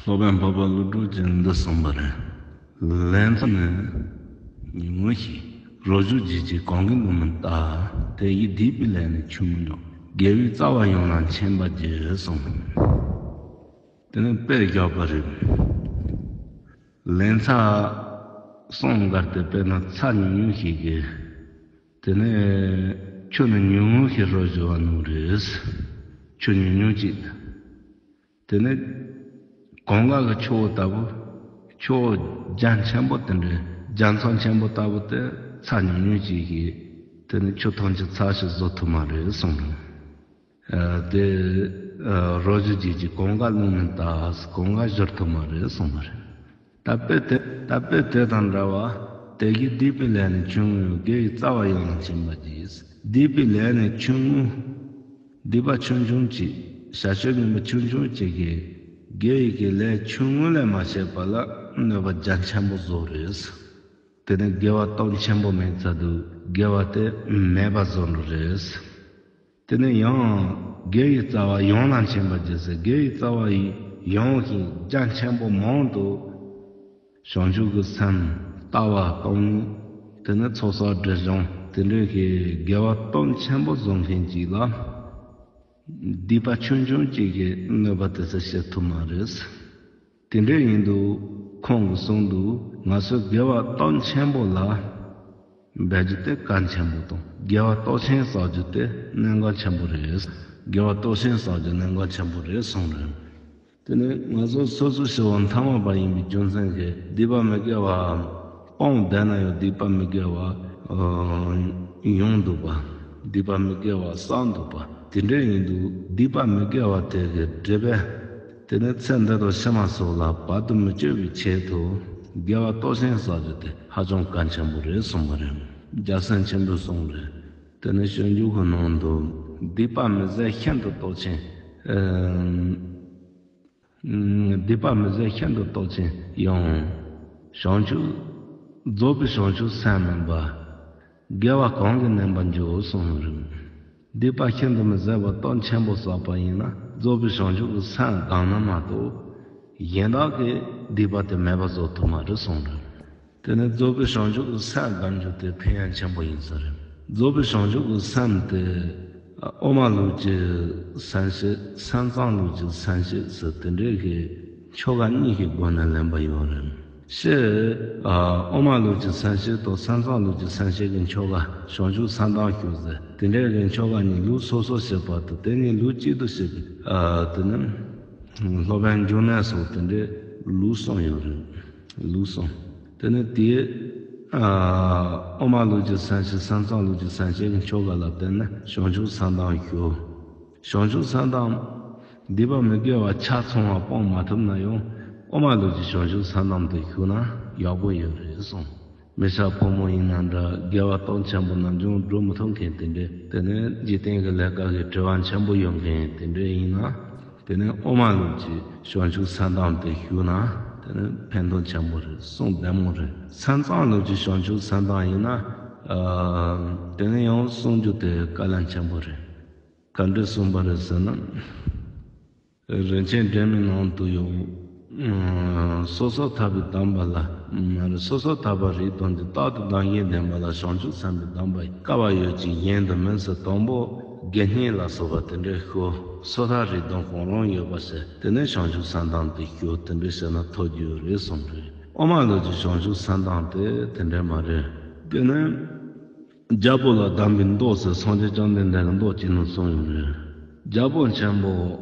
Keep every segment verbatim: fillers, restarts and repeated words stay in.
སློབ་དཔོན་འཕགས་པ་ཀླུ་སྒྲུབ་ཀྱིས་འདི་གསུངས་པ་རེད། ལན་ཚྭ་ནི་ཉུང་ངུ་ཞིག་རོ་བཅུད་ཀྱི་གོང་གི་རླུང་མི་ལྟ། དེ་ཡིས་བསྡུས་པའི་ལས་ནི་ཆུང་ངུ་འགྲོ། དགེ་བའི་རྩ་བ་ཡང་ན་མཁྱེན་པ་རྒྱུ་གསུངས། དེ་ནི་དཔེ་བཞག་པ་རེད། ལན་ཚྭ་གསུམ་བརྒལ་ཏེ་དཔེར་ན་ཚྭ་ཉུང་ཉུང་ཞིག་གིས། དེ་ནས་ཆུ་ནི་ཉུང་ངུ་ཞིག་རོ་བཞུ་བ་ནང་རེད། ཆུ་ཉུང་ཉུང་ཅིག་དེ་ནས་གང་ག་གི་ཆུ་བོ་ལྟ་བུ། ཆུ་བོ་རྒྱ་ཆེན་པོ་དེ་འདྲའི་རྒྱ་མཚོ་ཆེན་པོ་ལྟ་བུ་དེ་ཚྭ་ཉུང་ཉུང་ཅིག་གིས་དེ་ནས་ཆུ་ཐམས་ཅད་ཚྭ་ཞིག་བཟོ་ཐུབ་མ་རེད་གསུངས་རེད། ཨ་དེ་ཨ་རོ་བཅུད་ཀྱི་གང་ག་རླུང་མི་ལྟ། གང་ག་བཞུར་ཐུབ་མ་རེད་གསུངས་པ་རེད། ད་དཔེ་དེ་ད་དཔེ་དེ་དང་འདྲ་བ། དེ་ཡིས་བསྡུས་པའི་ལས་ནི་ཆུང་ངུ། དགེ་བའི་རྩ་བ་ཡང་ན་མཁྱེན་པ་རྒྱུ། བསྡུས་པའི་ལས་ནི་ཆུང་ངུ། སྡིག་པ་ཆུང་ཆུང་ཅིག་བྱ་སྤྱོད་ངན་པ་ཆུང་ཆུང་ཅིག་གིས་དགེ་བའི་གི་ལས་ཆུང་ངུ་ལས་མ་བྱས་པ་ལ་གནོད་པ་རྒྱ་ཆེན་པོ་བཟོ་རེད། དེ་ནི་དགེ་བ་སྟོབས་ཆེན་པོ་མེད་ཚར་དུས་དགེ་བ་དེ་མེད་པ་བཟོ་འགྲོ་རེད། དེ་ནས་ཡང་དགེ་བའི་རྩ་བ་ཡང་ན་མཁྱེན་པ་རྒྱུ་ཟེར། དགེ་བའི་རྩ་བ་ཡང་ཞིང་རྒྱ་ཆེན་པོ་མང་དུ་བྱང་ཆུབ་ཀྱི་སེམས་ལྟ་བ་གཏོང་ནས། དེ་ནས་ཚོགས་བསགས་སྒྲིབ་སྦྱང་དེ་འདྲའི་གི་དགེ་བ་སྟོབས་ཆེན་པོ་བཟོ་མཁན་ཅིག་ལ་སྡིག་པ་ཆུང་ཆུང་ཅིག་གིས་གནོད་པ་དེ་ཚོ་བྱེད་ཐུབ་མ་རེད། དེ་འདྲ་ཡིན་དུས་ཁོང་གིས་གསུངས་འདུག་ང་ཚོས་དགེ་བ་སྟོབས་ཆེན་པོ་ལ་འབད་རྒྱུ་དེ་གལ་ཆེན་པོ་དང་། དགེ་བ་སྟོབས་ཆེན་བསགས་རྒྱུ་དེ་གནད་འགག་ཆེན་པོ་རེད། དགེ་བ་སྟོབས་ཆེན་བསགས་རྒྱུ་གནད་འགག་ཆེན་པོ་རེད་གསུངས་རེད། དེ་ནས་ང་ཚོ་སོ་སོ་ཞི་བ་མཐའ་མ་པ་ཡིན་པའི་རྒྱུ་མཚན་གྱིས་སྡིག་པ་མི་དགེ་བ་སྤངས་བསྡད་ན་ཡང་སྡིག་པ་མི་དགེ་བ་ཡོང་འདུག་པ། སྡིག་པ་མི་དགེ་བ་བསགས་འདུག་པ། དེ་འདྲ་ཡིན་དུས་སྡིག་པ་མི་དགེ་བ་དེ་གི་སྒྲིབ་པས། དེ་ནས་ཚེ་འདི་དང་ཕྱི་མ་སོགས་ལ་བར་དུ་མི་གཅོད་པའི་ཆེད་དུ་དགེ་བ་སྟོབས་ཆེན་བསགས་རྒྱུ་དེ་ཧ་ཅང་གལ་ཆེན་པོ་རེད་གསུངས་པ་རེད། རྒྱལ་སྲས་ཆེན་པོས་གསུངས་རེད། དེ་ནས་སྤྱོད་འཇུག་གི་ནང་དུ་སྡིག་པ་མི་བཟད་ཤིན་ཏུ་སྟོབས་ཆེན། ཨ་སྡིག་པ་མི་བཟད་ཤིན་ཏུ་སྟོབས་ཆེན་ཡང་། བྱང་ཆུབ་རྫོགས་པའི་བྱང་ཆུབ་སེམས་མིན་པ། དགེ་བ་གང་གིས་མནན་པར་འགྱུར་གསུངས་རེད། སྡིག་པ་ཤིན་ཏུ་མི་བཟད་པ་སྟོབས་ཆེན་པོ་བསགས་པ་ཡིན་ན་རྫོགས་པའི་བྱང་ཆུབ་ཀྱི་སེམས་སྒོམ་ན་མ་གཏོགས། གཞན་དག་གིས་སྡིག་པ་དེ་མེད་པ་བཟོ་ཐུབ་མ་རེད་གསུངས་རེད། དེ་ནས་རྫོགས་པའི་བྱང་ཆུབ་ཀྱི་སེམས་སྒོམ་རྒྱུ་དེ་ཕན་ཡོན་ཆེན་པོ་ཡིན་ས་རེད། རྫོགས་པའི་བྱང་ཆུབ་ཀྱི་སེམས་དེ་དབུ་མ་ལུགས་ཀྱི་སེམས་བསྐྱེད། སེམས་ཙམ་ལུགས་ཀྱི་སེམས་བསྐྱེད་ཟེར་དེ་འདྲའི་གི་ཆོ་ག་གཉིས་ཀྱི་སྒོ་ནས་ལེན་པ་ཡོད་རེད། ཕྱིར་ཨ་དབུ་མ་ལུགས་ཀྱི་སེམས་བསྐྱེད་དང་སེམས་ཙམ་ལུགས་ཀྱི་སེམས་བསྐྱེད་ཀྱི་ཆོ་ག་བྱང་ཆུབ་སེམས་གཏམ་ཞུ་ཟེར་དེ་འདྲའི་གི་ཆོ་ག་གཉིས་ལུགས་སོ་སོ་བྱེད་པ་དང་། དེ་གཉིས་ལུགས་གཅིག་ཏུ་བྱེད་པའི་ཨ་དེ་ནི་སློབ་དཔོན་འབྱུང་གནས་སོགས་དེ་འདྲའི་ལུགས་གསུམ་ཡོད་རེད། ལུགས་གསུམ། དེ་ནི་དེའི་ཨ་དབུ་མ་ལུགས་ཀྱི་སེམས་བསྐྱེད། སེམས་ཙམ་ལུགས་ཀྱི་སེམས་བསྐྱེད་ཀྱི་ཆོ་ག་ལ་བརྟེན་ནས་བྱང་ཆུབ་སེམས་གཏམ་ཞུ། བྱང་ཆུབ་སེམས་གཏམ་སྡིག་པ་མི་དགེ་བ་ཆ་ཚང་བ་སྤོང་མ་ཐུབ་ན་ཡང་དབུ་མ་ལུགས་ཀྱི་བྱང་ཆུབ་སེམས་གཏམ་དེ་ཞུ་ན་ཡག་པོ་ཡོད་རེད་གསུངས། མི་སྐྱ་ཕོ་མོ་ཡིན་ན་འདྲ། དགེ་བ་སྟོབས་ཆེན་པོ་ནམ་བྱུང་སྒྲུབ་མི་ཐུབ་མཁན་དེ་འདྲས། དེ་ནས་འཇིག་རྟེན་གྱི་ལས་ཀ་གི་བྲེལ་བ་ཆེན་པོ་ཡོད་མཁན་དེ་འདྲས་ཡིན་ན། དེ་ནས་དབུ་མ་ལུགས་ཀྱི་བྱང་ཆུབ་སེམས་གཏམ་དེ་ཞུ་ན་དེ་ནས་ཕན་ཐོགས་ཆེན་པོ་རེད། གསུང་བདེ་མོ་རེད། སེམས་ཙམ་ལུགས་ཀྱི་བྱང་ཆུབ་སེམས་གཏམ་ཡིན་ན། ཨ་དེ་ནས་ཡང་གསུང་རྒྱུ་དེ་དཀའ་ལས་ཆེན་པོ་རེད། ག་འདྲས་གསུངས་པ་རེད་ཟེར་ན། རིན་ཆེན་སྒྲོན་མེའི་ནང་དུ་ཡང་། སོ་སོར་ཐར་པའི་གདམས་པ་ལ། མ་རེད། སོ་སོར་ཐར་པ་རིགས་དང་གཉིས། རྟག་ཏུ་སྡང་ཞེན་ལྡན་པ་ལ་བྱང་ཆུབ་སེམས་དཔའི་གདམས་པ་ཡི། དཀའ་བ་ཡོད་ཅིང་གཞན་དུ་མིན་ཟེར། དང་པོ་དགེ་བསྙེན་ལ་སོགས་པ་དེ་འདྲས་ཞུ། སོ་ཐར་རིགས་དང་གང་རུང་ཡོད་པ་ཟེར། དེ་ནས་བྱང་ཆུབ་སེམས་གདམས་དེ་ཞུ། དེ་འདྲས་བྱས་ན་ཐོབ་རྒྱུ་ཡོད་རེད་གསུངས་རེད། དབུ་མ་ལུགས་ཀྱི་བྱང་ཆུབ་སེམས་གདམས་དེ་དེ་འདྲས་མ་རེད། དེ་ནས། རྒྱལ་པོ་ལ་གདམས་པའི་མདོ་ཟེར་སངས་རྒྱས་བཅོམ་ལྡན་འདས་ཀྱི་མདོ་གཅིག་ནང་གསུངས་ཡོད་རེད། རྒྱལ་པོ་ཆེན་པོ།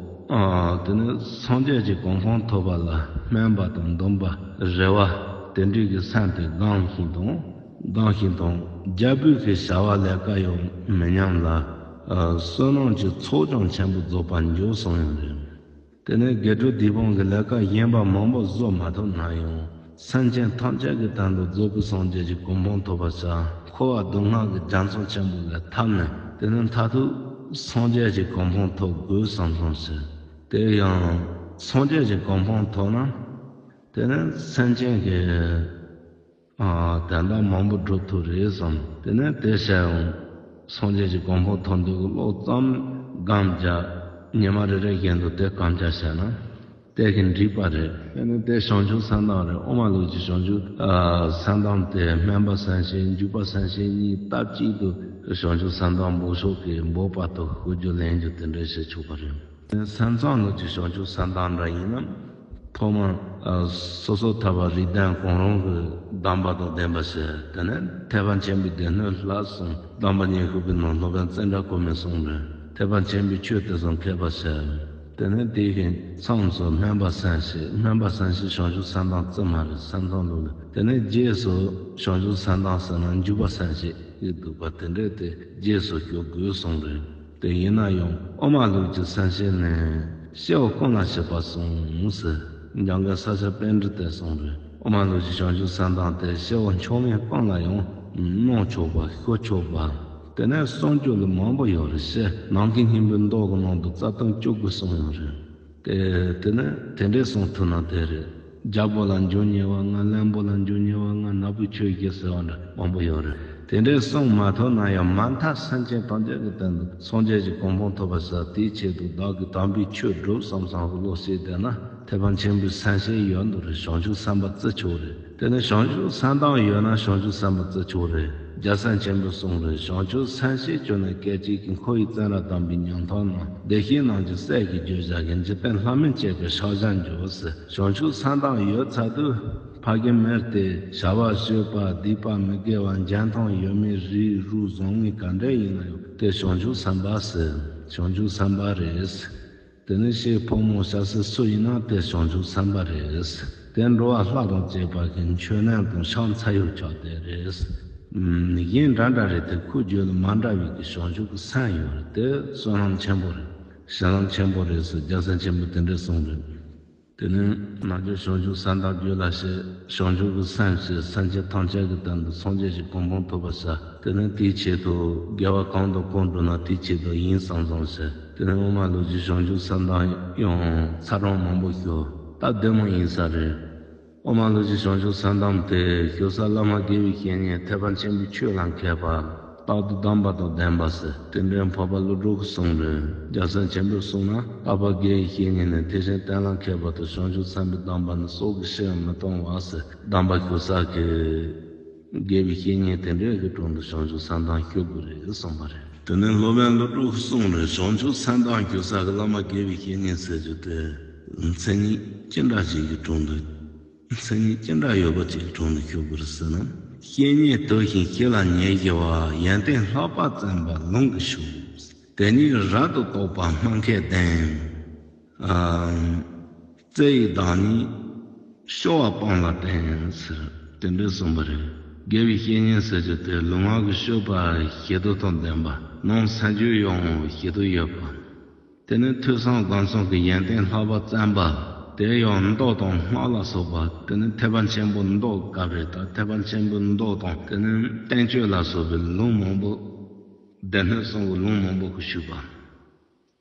ཨ་དེ་ནི་སངས་རྒྱས་ཀྱི་གོ་འཕང་ཐོབ་པ་ལ་སྨོན་པ་དང་འདུན་པ། རེ་བ། དེ་འདྲའི་གི་སེམས་དེ་སྒོམ་ཞིང་དང་། སྒོམ་ཞིང་དང་། རྒྱལ་པོའི་གི་བྱ་བ་ལས་ཀ་ཡང་མི་ཉམས་ལ། ཨ་བསོད་ནམས་ཀྱི་ཚོགས་ཀྱང་ཆེན་པོ་རྫོགས་པར་འགྱུར་གསུངས་ཡོད་རེད། དེ་ནས་དགེ་སྒྲུབ་སྡིག་སྤོང་གི་ལས་ཀ་གཞན་པ་མང་པོ་བཟོ་མ་ཐུབ་ན་ཡང་། སེམས་ཅན་ཐམས་ཅད་ཀྱི་དོན་དུ་རྫོགས་པའི་སངས་རྒྱས་ཀྱི་གོ་འཕང་ཐོབ་པར་བྱ། འཁོར་བ་སྡུག་བསྔལ་གྱི་རྒྱ་མཚོ་ཆེན་པོ་ལས་ཐར་ནས། དེ་ནས་མཐར་ཐུག་སངས་རྒྱས་ཀྱི་གོ་འཕང་ཐོབ་དགོས་བསམ་བསམ་ཞིག་དེ་ཡང་སངས་རྒྱས་ཀྱི་གོ་འཕང་ཐོབ་ན། དེ་ནས་སེམས་ཅན་གྱི། ཨ་དོན་དག་མང་པོ་སྒྲུབ་ཐུབ་རེད་བསམ། དེ་ནས་དེ་བྱས་ཡང་སངས་རྒྱས་ཀྱི་གོ་འཕང་ཐོབ་འདོད་ཀྱི་བློ་ཙམ་སྒོམ་བྱ། ཉི་མ་རེ་རེ་བཞིན་དུ་དེ་སྒོམ་བྱ་བྱས་ན། དེ་གི་འགྲིག་པ་རེད། དེ་ནི་དེ་བྱང་ཆུབ་སེམས་དང་རེད། ཨོ་མ་ལུག་གི་བྱང་ཆུབ་ཨ་སེམས་དང་དེ་སྨོན་པ་སེམས་བསྐྱེད་འཇུག་པ་སེམས་བསྐྱེད་གཉིས་སྟབས་གཅིག་ཏུ་བྱང་ཆུབ་སེམས་དང་འབོགས་ཆོག་གི་འབོགས་པ་དང་ཤོར་རྒྱུ་ལེན་རྒྱུ་དེ་འདྲ་བྱེད་ཆོག་པ་རེད། སེམས་ཙམ་ལུགས་ཀྱི་བྱང་ཆུབ་སེམས་དང་འདྲ་ཡིན་ན། ཐོག་མར་ཨ་སོ་སོ་ཐར་པ་རིགས་ལྡན་གང་རུང་གི་གདམས་པ་དང་ལྡན་པ་བྱས། དེ་ནས་ཐེག་པ་ཆེན་པོའི་སྡེ་སྣོད་ལ་གསུངས། གདམས་པ་ཉེར་དགུ་པའི་ནང་སློབ་དཔོན་ཙནྡྲ་གོ་མིས་གསུངས་པའི་ཐེག་པ་ཆེན་པོའི་ཆོས་དེ་ཚོ་མཁས་པ་བྱས། དེ་ནས་དེའི་མཚམས་སུ་སྨོན་པ་སེམས་བསྐྱེད། སྨོན་པ་སེམས་བསྐྱེད་བྱང་ཆུབ་སེམས་དང་བརྩི་མ་རེད། སེམས་ཙམ་ལུགས་ལ། དེ་ནས་རྗེས་སུ་བྱང་ཆུབ་སེམས་དང་ཟེར་ན་འཇུག་པ་སེམས་བསྐྱེད་ཀྱི་འདུག་པ་དེ་འདྲས་དེ་རྗེས་སུ་ཞུགས་དགོས་གསུངས་རེད། དེ་ཡིན་ན་ཡང་ཨོ་མ་ལུག་གི་སེམས་བསྐྱེད་ནི་སྐྱེ་བོ་ཀུན་ལ་བྱེད་པར་གསུངས་ཟེར། འཇམ་མགོན་ས་སྐྱ་པཎྜི་ཏས་གསུངས་རེད། ཨོ་མ་ལུག་གི་བྱང་ཆུབ་སེམས་དང་དེ་སྐྱེ་བོ་མཆོག་དམན་ཀུན་ལ་ཡང་གནང་ཆོག་པ་ཞུ་ཆོག་པ། དེ་ནས་གསུང་རྒྱུན་ལ་མང་པོ་ཡོད་རེད་ཟེར། ནམ་མཁའི་སྙིང་པོའི་མདོ་གི་ནང་དུ་རྩ་ལྟུང་བཅུ་དགུ་གསུངས་ཡོད་རེད། དེ་དེ་ནི་དེ་འདྲས་གསུང་ཐུབ་ན་དེ་རེད། རྒྱལ་པོ་ལ་འཇུག་ཉེ་བ་ལྔ། བློན་པོ་ལ་འཇུག་ཉེ་བ་ལྔ། ནག་པོའི་ཆོས་བཞི་ཟེར་བ་འདྲ་མང་པོ་ཡོད་རེད། དེ་འདྲས་གསུང་མ་ཐུབ་ན་ཡང་མ་མཐའ་སེམས་ཅན་ཐམས་ཅད་ཀྱི་དོན་དུ་སངས་རྒྱས་ཀྱི་གོ་འཕང་ཐོབ་པར་བྱ། དེའི་ཆེད་དུ་བདག་གིས་དམ་པའི་ཆོས་བསྒྲུབ་བསམ་བསམ་གྱི་བློ་ཞིག་བསྡད་ན། ཐེག་པ་ཆེན་པོའི་སེམས་བསྐྱེད་ཡོད་འདུག་རེད། བྱང་ཆུབ་སེམས་དཔའ་བརྩི་ཆོག་རེད། དེ་ནི་བྱང་ཆུབ་སེམས་དཔའ་ཡོད་ན་བྱང་ཆུབ་སེམས་དཔའ་བརྩི་ཆོག་རེད། རྒྱལ་སྲས་ཆེན་པོས་གསུངས་རེད། བྱང་ཆུབ་སེམས་བསྐྱེད་བཅུ་ནི་སྐད་ཅིག་གིས། འཁོར་བའི་བཙོན་རར་བསྡམས་པའི་ཉམ་ཐག་རྣམས། བདེ་གཤེགས་རྣམས་ཀྱི་སྲས་ཀྱིས་བརྗོད་བྱ་བཞིན། འཇིག་རྟེན་ལྷ་མིར་བཅས་པའི་ཕྱག་བཞེས་མཛོད་ཟེར། བྱང་ཆུབ་སེམས་དཔའ་ཡོད་ཚར་དུས་ཕ་གི་མེར་ཏེ་བྱ་བ་སྤྱོད་པ་སྡིག་པ་མི་དགེ་བ་འཇོན་ཐང་ཡོད་མེད་རིགས་རུས་བཟང་ངན་ག་འདྲ་ཡིན་ན་ཡང་དེ་བྱང་ཆུབ་སེམས་དཔའ་ཟེར། བྱང་ཆུབ་སེམས་དཔའ་རེད། དེ་ནི་ཤེས་ཕོ་མོ་ཤ་སི་སུ་ཡིན་ན་དེ་བྱང་ཆུབ་སེམས་དཔའ་རེད། དེ་འགྲོ་བ་ལྷ་དང་བཅས་པ་གི་མཆོད་གནས་དང་ཕྱག་འཚལ་ཡུལ་ཆགས་བསྡད་རེད། གཞན་འདྲ་འདྲ་རེད། དེ་ཁོའི་རྒྱུད་ལ་མ་འདྲ་བའི་གི་བྱང་ཆུབ་ཀྱི་སེམས་ཡོད་རེད། དེ་བསོད་ནམས་ཆེན་པོ་རེད། བྱིན་རླབས་ཆེན་པོ་རེད་ཟེར་རྒྱལ་སྲས་ཆེན་པོས་དེ་འདྲས་གསུངས་རེད། དེ་ནས་ནམ་རྒྱུན་བྱང་ཆུབ་སེམས་དཔའ་རྒྱུད་ལ་སྐྱེས། བྱང་ཆུབ་ཀྱི་སེམས་བསྐྱེད། སེམས་ཅན་ཐམས་ཅད་ཀྱི་དོན་དུ་སངས་རྒྱས་ཀྱི་གོ་འཕང་ཐོབ་པར་བྱ། དེ་ནས་དེའི་ཆེད་དུ་དགེ་བ་གང་དང་གང་བསྒྲུབ་ན་དེའི་ཆེད་དུ་ཡིན་བསམ་བསམ་བྱས། དེ་ནས་ཨོ་མ་ལུག་གི་བྱང་ཆུབ་སེམས་དཔའ་ཡང་ཚ་གྲང་མང་པོ་ཞུགས། སྟབས་བདེ་མོ་ཡིན་ས་རེད། ཨོ་མ་ལུག་གི་བྱང་ཆུབ་སེམས་དཔའ་དེ་ཞུགས་ས་བླ་མ་དགེ་བའི་བཤེས་གཉེན་ཐེག་པ་ཆེན་པོའི་ཆོས་ལ་མཁས་པ། རྟག་ཏུ་གདམས་པ་དང་ལྡན་པ་ཟེར། དེ་འདྲའི་འཕགས་པ་ཀླུ་སྒྲུབ་ཀྱིས་གསུངས་རེད། རྒྱལ་སྲས་ཆེན་པོས་གསུངས་ན། རྟག་པ་དགེ་བའི་བཤེས་གཉེན་ནི། དེ་བཞིན་གཏན་ལ་མཁས་པ་དང་། བྱང་ཆུབ་སེམས་དཔའི་གདམས་པ་ནི། སྲོག་གི་ཕྱིར་མི་གཏོང་བ་ཟེར། གདམས་པ་ཞུ་ས་གི་དགེ་བའི་བཤེས་གཉེན་དེ་འདྲའི་གི་དྲུང་དུ་བྱང་ཆུབ་སེམས་དཔའ་ཞུགས་དགོས་རེད་གསུངས་པ་རེད། དེ་ནས་སློབ་དཔོན་ཀླུ་སྒྲུབ་ཀྱིས་གསུངས་རེད། བྱང་ཆུབ་སེམས་དཔའ་ཞུགས་ས་གི་བླ་མ་དགེ་བའི་བཤེས་གཉེན་ཟེར་རྒྱུ་དེ་མཚན་ཉིད་ཅི་འདྲ་ཞིག་གི་དྲུང་དུ། མཚན་ཉིད་ཅི་འདྲ་ཡོད་པ་ཅིག་དྲུང་དུ་ཞུགས་དགོས་ཟེར་ན། བཤེས་གཉེན་དུ་ཞིང་ཞི་ལ་ཉེ་ཞི་བ། ཡོན་ཏན་ལྷག་པ་བཙན་པ་ལུང་གིས་ཞུ། དེ་ཉིད་རབ་ཏུ་རྟོགས་པ་སྨྲ་མཁས་ལྡན། ཨ་བརྩེ་བའི་བདག་ཉིད་སྐྱོ་བ་སྤངས་ལ་བསྟེན་ཟེར། དེ་འདྲ་གསུངས་པ་རེད། དགེ་བའི་བཤེས་གཉེན་ཟེར་རྒྱུ་དེ་ལུས་ངག་གི་སྤྱོད་པ་ཞི་དུལ་དང་ལྡན་པ། ནང་སེམས་རྒྱུད་ཡང་ཞི་དུལ་ཡོད་པ། དེ་ནི་ཐོས་བསམ་སྒོམ་གསུམ་གྱི་ཡོན་ཏན་ལྷག་པ་བཙན་པ། དེ་ཡང་མདོ་དང་སྔགས་ལ་སོགས་པ། དེ་ནི་ཐེག་པ་ཆེན་པོའི་མདོ་སྐབས་རེ་དང་། ཐེག་པ་ཆེན་པོའི་མདོ་དང་། དེ་ནི་བསྟན་བཅོས་ལ་སོགས་པའི་ལུང་མང་པོ། སྡེ་སྣོད་གསུམ་གྱི་ལུང་མང་པོ་ཞུས་པ།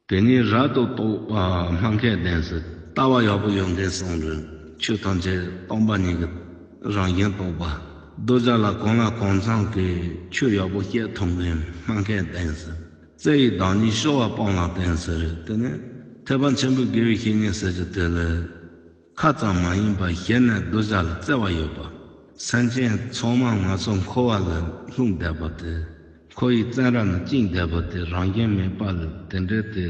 དེ་ཉིད་རབ་ཏུ་རྟོགས་པ་སྨྲ་མཁས་ལྡན་ཟེར། ལྟ་བ་ཡག་པོ་ཡོད་མཁན་གསུངས་རེད། ཆོས་ཐམས་ཅད་སྟོང་པ་ཉིད་ཀྱི་རང་བཞིན་རྟོགས་པ། གདུལ་བྱ་ལ་གང་ལ་གང་འཚམ་གྱི་ཆོས་ཡག་པོ་བཤད་ཐུབ་མཁན་སྨྲ་མཁས་ལྡན་ཟེར། བརྩེ་བའི་བདག་ཉིད་སྐྱོ་བ་སྤངས་ལ་བསྟེན་ཟེར་རེད། དེ་ནི་ཐེག་པ་ཆེན་པོའི་དགེ་བའི་བཤེས་གཉེན་ཟེར་རྒྱུ་དེ་ལ། ཁ་ཙམ་མ་ཡིན་པར་ཞི་ནས་གདུལ་བྱ་ལ་བརྩེ་བ་ཡོད་པ། སེམས་ཅན་ཚང་མ་ང་ཚོ་འཁོར་བ་ལ་ལྷུང་བསྡད་པ་དེ། འཁོར་བའི་བཙོན་ར་ནས་བཅིངས་བསྡད་པ་དེ་རང་བཞིན་མེད་པ་ལ་དེ་འདྲའི་དེ་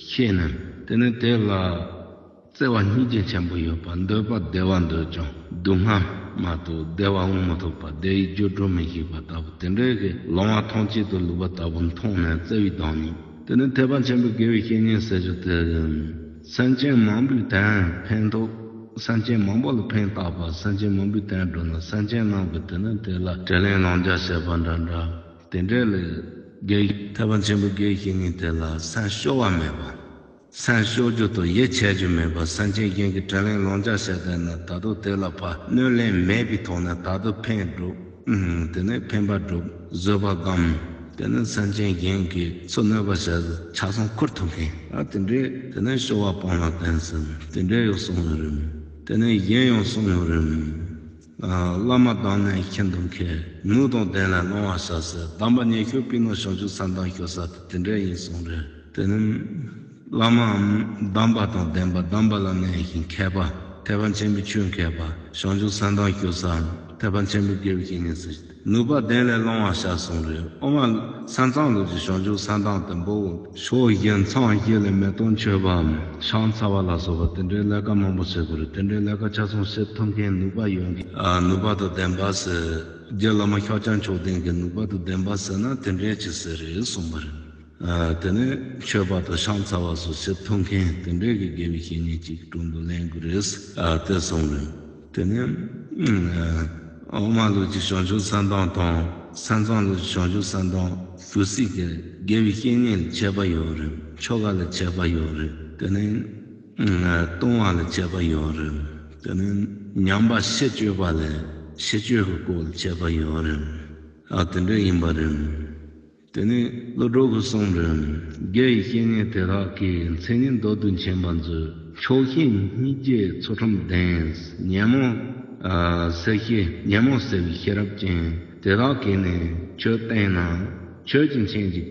ཤེས་ནས། དེ་ནས་དེ་ལ་བརྩེ་བ་སྙིང་རྗེ་ཆེན་པོ་ཡོད་པ། འདོད་པ་བདེ་བ་འདོད་ཀྱང་སྡུག་བསྔལ་མ་གཏོགས་བདེ་བ་དབང་མི་ཐོབ་པ། བདེ་བའི་རྒྱུ་སྒྲུབ་མི་ཤེས་པ་ལྟ་བུ། དེ་འདྲའི་གི་ལོང་བ་ཐང་ཆད་དུ་ལུས་པ་ལྟ་བུ་མཐོང་ནས་བརྩེ་བའི་བདག་ཉིད། དེ་ནི་ཐེག་པ་ཆེན་པོའི་དགེ་བའི་བཤེས་གཉེན་ཟེར་རྒྱུ་དེ། སེམས་ཅན་མང་པོའི་དོན་ཕན་ཐོགས། སེམས་ཅན་མང་པོ་ལ་ཕན་བཏགས་པ། སེམས་ཅན་མང་པོའི་དོན་བསྒྲུབས་ན་སེམས་ཅན་རྣམས་ཀྱི་དེ་ནི་དེ་ལ་དྲིན་ལན་ལན་འཇལ་བྱེད་པ་འདྲ་འདྲ། དེ་འདྲའི་ལས་དགེ། ཐེག་པ་ཆེན་པོའི་དགེ་བའི་བཤེས་གཉེན་དེ་ལ་སེམས་སྐྱོ་བ་མེད་པ། སེམས་སྐྱོ་རྒྱུ་དང་ཡིད་ཆེས་རྒྱུ་མེད་པ། སེམས་ཅན་གཞན་གྱི་དྲིན་ལན་ལན་འཇལ་བྱེད་དེ་ནི་ད་དུང་དེ་ལ་ཕར་གནོད་ལན་མེད་པའི་ཐོག་ནས་ད་དུང་ཕན་སྒྲུབ། ཨུམ། དེ་ནས་ཕན་པ་སྒྲུབ། བཟོད་པ་སྒོམ། དེ་ནས་སེམས་ཅན་གཞན་གྱི་ཚུར་གནོད་པ་བྱས་ཆ་ཚང་འཁུར་ཐུབ་མཁན། ཨ་དེ་འདྲའི་དེ་ནས་སྐྱོ་བ་སྤངས་ལ་བསྟེན་ཟེར། དེ་འདྲའི་ཡང་གསུངས་ཡོད་རེད། དེ་ནས་གཞན་ཡང་གསུངས་ཡོད་རེད། ཨ་བླ་མ་དང་ནི་ཤིན་ཏུ་མཁས། ནུས་དང་ལྡན་ལ་སློང་བར་བྱ་ཟེར། གདམས་པ་ཉེར་ཞིབ་པའི་ནང་བྱང་ཆུབ་སེམས་དང་ཞུགས་ས་དེ་འདྲ་ཡིན་གསུངས་རེད། དེ་ནི། བླ་མའམ་གདམས་པ་དང་ལྡན་པ། གདམས་པ་ལ་གནས་ཤིང་མཁས་པ། ཐེག་པ་ཆེན་པོའི་ཆོས་མཁས་པ། བྱང་ཆུབ་སེམས་དང་སྐྱོ་ས། ཐེག་པ་ཆེན་པོའི་དགེ་བའི་བཤེས་གཉེན་ཟེར། ནུས་པ་ལྡན་ལས་སློང་བ་བྱ་གསུངས་རེད། ཨོ་མ། ས་མཚམས་ལུགས་ཀྱི་བྱང་ཆུབ་སེམས་དང་ལྡན་པོ། ཕྱོགས་བཞི་མཚམས་བཞི་ལ་མེ་ཏོག་མཆོད་པའམ་ཕྱག་འཚལ་བ་ལ་སོགས་པ་དེ་འདྲའི་ལས་ཀ་མང་པོ་བྱེད་དགོས་རེད། དེ་འདྲའི་ལས་ཀ་ཆ་ཚང་བྱེད་ཐུབ་མཁན་ནུས་པ་ཡོད་མཁན། ཨ། ནུས་པ་དང་ལྡན་པ་ཟེར། རྗེ་བླ་མ་ཤཱཀྱ་མཆོག་ལྡན་གྱི་ནུས་པ་དང་ལྡན་པ་ཟེར་ན་དེ་འདྲའི་ཅིག་ཟེར་རེད་གསུངས་པ་རེད། ཨ། དེ་ནས་མཆོད་པ་དང་ཕྱག་འཚལ་བ་སོགས་བྱེད་ཐུབ་མཁན་དེ་འདྲའི་གི་དགེ་བའི་བཤེས་གཉེན་ཅིག་གི་དྲུང་དུ་ལེན་དགོས་རེད། ཨ། དེ་གསུངས་རེད། དེ་ནས། ཨ། ཨོ་མ་ལུགས་ཀྱི་བྱང་ཆུབ་སེམས་དང་དང་། ས་མཚམས་ལུགས་ཀྱི་བྱང་ཆུབ་སེམས་དང་། ཇི་སྲིད་ཀྱི་དགེ་བའི་བཤེས་གཉེན་ལ་མཆོད་པ་ཡོད་རེད། ཆོ་ག་ལ་མཆོད་པ་ཡོད་རེད། དེ་ནས། ཨ། ལྟུང་བ་ལ་མཆོད་པ་ཡོད་རེད། དེ་ནས་ཉམས་པ་ཕྱི་གཅོད་པ་ལ། ཕྱི་གཅོད་ཀྱི་སྐོར་ལ་མཆོད་པ་ཡོད་རེད། ཨ། དེ་འདྲ་ཡིན་པ་རེད། དེ་ནས་ཀླུ་སྒྲུབ་ཀྱིས་གསུངས་རེད། དགེ་བའི་བཤེས་གཉེན་དེ་དག་གིས། མཚན་ཉིད་མདོར་བསྡུས་མཁྱེན་པར་མཛོད། ཕྱོགས་བཞིའི་སྙིང་རྗེའི་ཚུལ་ཁྲིམས་ལྡན། ཉོན་མོངས། ཨ། སེལ་བྱེད། ཉོན་མོངས་སེལ་བའི་ཤེས་རབ་ཅན། དེ་དག་གིས་ནི་ཆོས་བསྟན་ན། ཆོས་ཀྱི་མཚན་གྱིས་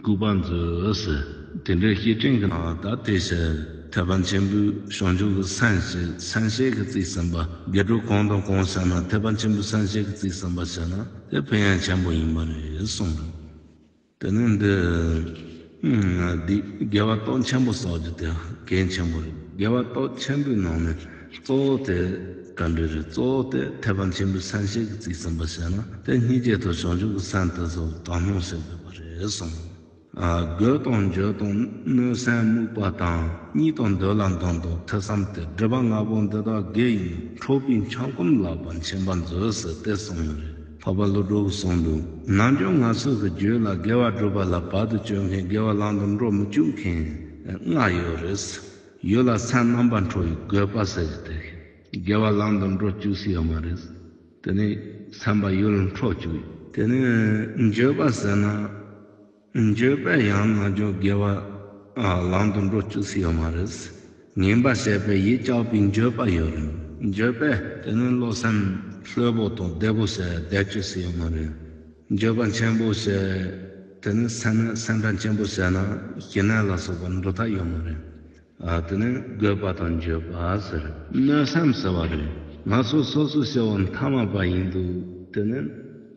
གུས་པར་མཛོད་ཟེར། དེ་འདྲའི་བཤེས་སྤྲིང་གི་ནང་ད་དེ་ཟེར། ཐེག་པ་ཆེན་པོའི་བྱང་ཆུབ་ཀྱི་སེམས་ཞེས། སེམས་ཞེས་ཀྱི་རྩིས་ཟིན་པ། དགེ་སྒྲུབ་གང་དང་གང་བྱས་ན་ཐེག་པ་ཆེན་པོའི་སེམས་ཞེས་ཀྱི་རྩིས་ཟིན་པ་བྱས་ན་དེ་ཕན་ཡོན་ཆེན་པོ་ཡིན་པ་རེད་གསུངས། དེ་ནི་འདི། འདི་དགེ་བ་སྟོབས་ཆེན་པོ་བསགས་རྒྱུ་དེ་གལ་ཆེན་པོ་རེད། དགེ་བ་སྟོབས་ཆེན་པོའི་ནང་ནས་གཙོ་བོ་དེ་ག་འདྲ་རེད། གཙོ་བོ་དེ་ཐེག་པ་ཆེན་པོའི་སེམས་ཞེས་ཀྱི་རྩིས་ཟིན་པ་བྱས་ན་དེ་སྙིང་རྗེ་དང་བྱང་ཆུབ་ཀྱི་སེམས་དེ་ཚོ་དག་སྣང་བྱེད་དགོས་པ་རེད་གསུངས། ཨ། རྒོད་དང་འགྱོད་དང་གནོད་སེམས་རྨུགས་པ་དང་། གཉིད་དང་འདོད་ལ་འདོད་དང་ཐོས་བསམ་སྟེ། སྒྲིབ་པ་ལྔ་པོ་འདི་དག་དགེ་ཡིན། འཕྲོག་པའི་འཆང་གོམས་ལགས་པ་མཁྱེན་པར་མཛོད་ཟེར་དེ་གསུངས་ཡོད་རེད། འཕགས་པ་ཀླུ་སྒྲུབ་གསུངས་འདུག་ནམ་རྒྱུན་ང་ཚོ་གི་རྒྱུད་ལ་དགེ་བ་སྒྲུབ་པ་ལ་བར་དུ་གཅོད་མཁན། དགེ་བ་ལམ་དུ་འགྲོ་མི་བཅུག་མཁན་ལྔ་ཡོད་རེད། ཡུལ་ལ་སེམས་རྣམ་པར་འཕྲོག་པའི་རྒོད་པ་ཟེར་གྱི་དེ། དགེ་བ་ལམ་དུ་འགྲོ་བཅུག་སྲིད་ཡོད་མ་རེད། དེ་ནས་སེམས་པ་ཡུལ་ལ་འཕྲོག་བཅུག་དེ་ནས་འགྱོད་པ་ཟེར་ན། འགྱོད་པས་ཡང་ན་འགྱོད་དགེ་བ་ལམ་དུ་འགྲོ་བཅུག་སྲིད་ཡོད་མ་རེད། ངན་པ་བྱས་པས་ཡིད་སྐྱོ་བའི་འགྱོད་པ་ཡོད་རེད། འགྱོད་པས་དེ་ནི་བློ་སེམས་ལྷོད་པོ་དང་བདེ་པོ་བྱས་བསྡད་བཅུག་སྲིད་ཡོད་མ་རེད། འགྱོད་པ་ཆེན་པོ་བྱས། དེ་ནི་སེམས་སེམས་ཁྲལ་ཆེན་པོ་བྱས་ན་ཞི་གནས་ལ་སོགས་པ་འགྲོ་ཐབས་ཡོད་མ་རེད། ཨ། དེ་ནི་རྒོད་པ་དང་འགྱོད་པ་ཟེར། གནོད་སེམས་ཟེར་བ་རེད། ང་ཚོ་སོ་སོ་སྐྱེ་བོ་མཐའ་མ་པ་ཡིན་དུས་དེ་ནི།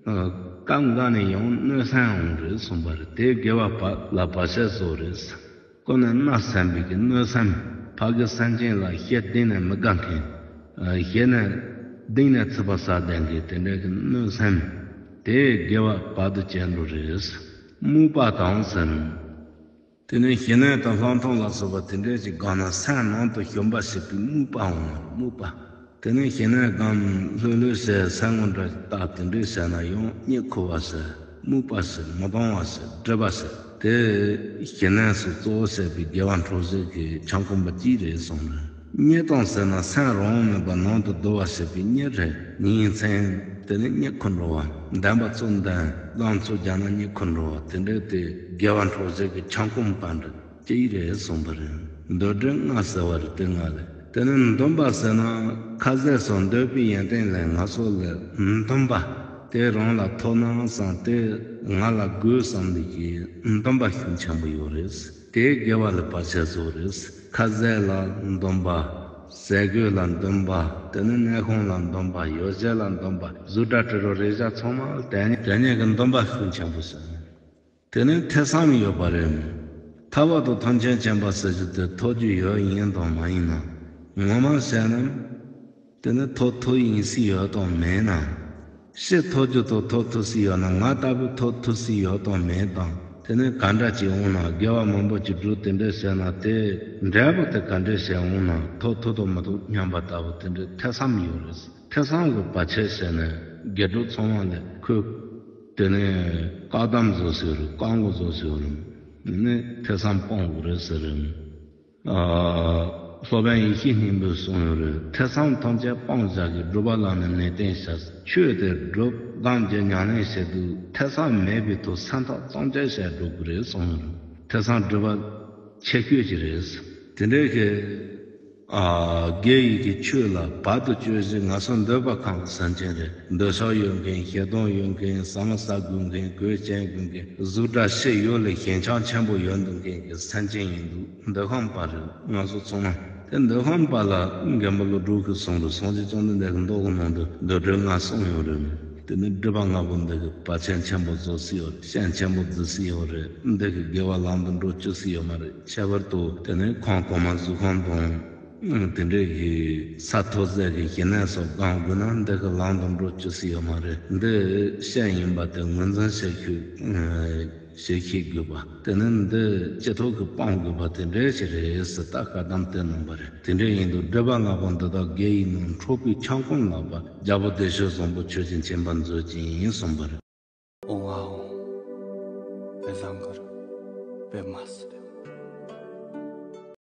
ཨ། སྐབས་འགའ་ནས་ཡང་གནོད་སེམས་འོང་རེད་གསུངས་པ་རེད། དེ་དགེ་བ་བ་ལ་བར་ཆད་བཟོ་རེད། ཀུན་ནས་མནར་སེམས་པའི་གི་གནོད་སེམས། ཕ་གི་སེམས་ཅན་ལ་ཞེ་གཏིང་ནས་མི་དགའ་མཁན། ཨ། ཞེ་ནས་གཏིང་ནས་ཚིག་པ་ཟ་བསྡད་མཁན་དེ་འདྲའི་གི་གནོད་སེམས། དེ་དགེ་བ་བར་དུ་བཅད་འགྲོ་རེད། རྨུགས་པ་དང་ཟེར། དེ་ནས་ཞི་གནས་དང་ལྷག་མཐོང་ལ་སོགས་པ་དེ་འདྲས་ཅིག་སྒོམ་ན་སེམས་ནང་དུ་ཞུམ་པ་ཞིག་གི་རྨུགས་པ་འོང་བ། རྨུགས་པ། དེ་ནས་ཞི་གནས་སྒོམ་ལྷོད་ལྷོད་བྱས་སེམས་ངོ་འདྲ་བལྟ་དེ་འདྲས་བྱས་ན་ཡང་གཉིད་ཁུག་པ་ཞིག་རྨུགས་པ་ཞིག་མི་གཏོང་བ་ཞིག་སྒྲིབ་པ་ཞིག་དེ་ཞི་གནས་སུ་གཙོ་བོ་བྱས་པའི་དགེ་བ་འཕྲོག་བྱེད་ཀྱི་འཆང་གོམས་པ་གཅིག་རེད་གསུངས་ནས། གཉིད་དང་ཟེར་ན་སེམས་རང་དབང་མེད་པར་ནང་དུ་བསྡུ་བ་ཞེས་པའི་གཉིད་རེད། ཉིན་མཚན་དེ་ནས་གཉིད་ཁུག་འགྲོ་བ། འདན་མ་ཚུར་འདན་ལམ་ཚུར་རྒྱག་ན་གཉིད་ཁུག་འགྲོ་བ། དེ་འདྲའི་དེ་དགེ་བ་འཕྲོག་བྱེད་ཀྱི་འཆང་གོམས་པ་འདྲ་ཅིག་རེད་གསུངས་པ་རེད། འདོད་སྒྲིབ་ལྔ་ཟེར་བ་རེད་དེ་ལྔ་རེད། དེ་ནས་འདུན་པ་ཟེར་ན་ཁ་ཟས་སོགས་འདོད་པའི་ཡོན་ཏན་ལས་ང་ཚོ་ལ་འདུན་པ་དེ་རང་ལ་ཐོབ་ན་བསམ་སྟེ་ང་ལ་དགོས་བསམ་ནས་ཀྱི་འདུན་པ་ཤུགས་ཆེན་པོ་ཡོད་རེད། དེ་དགེ་བ་ལ་བར་ཆད་བཟོ་རེད། ཁ་ཟས་ལ་འདུན་པ། ཟས་གོས་ལ་འདུན་པ། དེ་ནས་གནས་ཁང་ལ་འདུན་པ། ཡོ་བྱད་ལ་འདུན་པ། གཟུགས་སྒྲ་དྲི་རོ་རེག་བྱ་ཚང་མ་ལ་དེ་ཉིད་དེ་ཉིད་ཀྱི་འདུན་པ་ཤུགས་ཆེན་པོ་ཟེར། དེ་ནས་ཐོས་བསམ་ཡོད་པ་རེད། ཐར་པ་དང་ཐམས་ཅད་མཁྱེན་པ་ཟེར་རྒྱུ་དེ་ཐོབ་རྒྱུ་ཡོད་ཡིན་དང་མ་ཡིན་ན། ངོ་མ་བཤད་ན། དེ་ནི་ཐོབ་ཐུབ་ཡིན་སྲིད་ཡོད་དང་མེད་ན། ཕྱིས་ཐོབ་རྒྱུ་དང་ཐོབ་ཐུབ་སྲིད་ཡོད་ན། ང་ལྟ་བུ་ཐོབ་ཐུབ་སྲིད་ཡོད་དང་མེད་དང་། དེ་ནི་ག་འདྲ་ཅིག་འོང་ན། དགེ་བ་མང་པོ་ཅིག་བསྒྲུབས་དེ་འདྲ་བྱས་ན་དེ་འབྲས་བུ་དེ་ག་འདྲ་ཞིག་འོང་ན། ཐོབ་ཐུབ་དང་མི་ཐུབ་སྙམ་པ་ལྟ་བུ་དེ་འདྲའི་ཐོས་བསམ་ཡོད་རེད། ཐོས་བསམ་གྱི་བར་ཆད་བྱས་ནས་དགེ་སྒྲུབ་ཚང་མ་ལ་ཁོས་དེ་ནི་བཀག་སྡོམ་བཟོ་སྲིད་རེད། བཀག་འགོག་བཟོ་སྲིད་རེད། ནི་ཐོས་བསམ་སྤོང་དགོས་རེད་ཟེར་རེད། ཨ། སློབ་དཔོན་ཡེ་ཤེས་སྙིང་པོས་གསུངས་ཡོད་རེད། ཐོས་བསམ་ཐམས་ཅད་སྤང་བྱ་གི། སྒྲུབ་པ་ལ་ནི་ནན་ཏན་བྱ། ཆོས་དེ་སྒྲུབ་སྒོམ་གྱི་ཉམས་ལེན་བྱེད་དུས་ཐོས་བསམ་མེད་པའི་ཐོག་སེམས་ཐག་གཙང་བཅད་བྱས་སྒྲུབ་དགོས་རེད་གསུངས་ཡོད་རེད། ཐོས་བསམ་སྒྲུབ་པ་ཁྱད་ཆོས་ཅིག་རེད། དེ་འདྲའི་གི་ ཨ། རྒྱལ་ཡི་གི་ཆོས་ལ་བར་དུ་གཅོད་བཞིན་ང་ཚོ་འདོད་པ་ཁམས་ཀྱི་སེམས་ཅན་རེད། འདོད་ཆགས་ཡོད་མཁན། ཞེ་སྡང་ཡོད་མཁན། ཟ་མ་ཟ་དགོས་མཁན། གོས་གྱོན་དགོས་མཁན། གཟུགས་སྒྲ་ཞིག་ཡོད་ལ་ཞེན་ཆགས་ཆེན་པོ་ཡོད་འདུག་མཁན་གྱི་སེམས་ཅན་ཡིན་འདུག་འདོད་ཁམས་པ་རེད། ང་ཚོ་ཚང་མ་དེ་འདོད་ཁམས་པ་ལ་མགོན་པོ་ཀླུ་སྒྲུབ་ཀྱིས་གསུངས་རེད། སངས་རྒྱས་བཅོམ་ལྡན་འདས་ཀྱི་མདོ་གི་ནང་དུ་འདོད་སྒྲོལ་ལྔ་གསུངས་ཡོད་རེད། དེ་ནི་སྒྲིབ་པ་ལྔ་པོ་འདི་གི་བར་ཆད་ཆེན་པོ་བཟོ་སྲིད་ཡོད་རེད། ཤན་ཆེན་པོ་རྒྱག་སྲིད་ཡོད་རེད། འདི་གི་དགེ་བ་ལམ་དུ་འགྲོ་བཅུག་སྲིད་ཡོད་མ་རེད། ཁྱད་པར་དུ་དེ་ནི་ཁམས་གོང་མ་གཟུགས་ཁམས་དང་། དེ་འདྲའི་གི་ས་མཐོ་ཚད་ཀྱི་ཞི་གནས་སོགས་སྒོམ་དགོས་ན་འདི་གི་ལམ་དུ་འགྲོ་བཅུག་སྲིད་ཡོད་མ་རེད། འདི་ཤན་ཡིན་པ་དེ་ངོས་འཛིན་བྱེད་ཤེས། ཨ། བྱེད་ཤེས་དགོས་པ། དེ་ནི་འདི་ཅི་ཐུབ་ཀྱིས་སྤང་དགོས་པ་དེ་འདྲའི་ཞིག་རེད་ཟེར། ད་བཀའ་གདམས་དེ་གནང་བ་རེད། དེ་འདྲ་ཡིན་དུས་སྒྲིབ་པ་ལྔ་པོ་འདི་དག་རྒྱལ་ཡིན་ནོ། འཁྲུགས་པའི་ཁྱབ་ཁོངས་ལགས་པ། རྒྱལ་པོ་བདེ་གཤེགས་བཟང་པོ་ཁྱོད་ཀྱི་མཁྱེན་པ་མཛོད་ཅིག་ཡིན་གསུངས་པ་རེད། ཨོང་ཨ་ཨོང་། པད་བཟང་གུ་རུ། པདྨ་སིདྡྷི།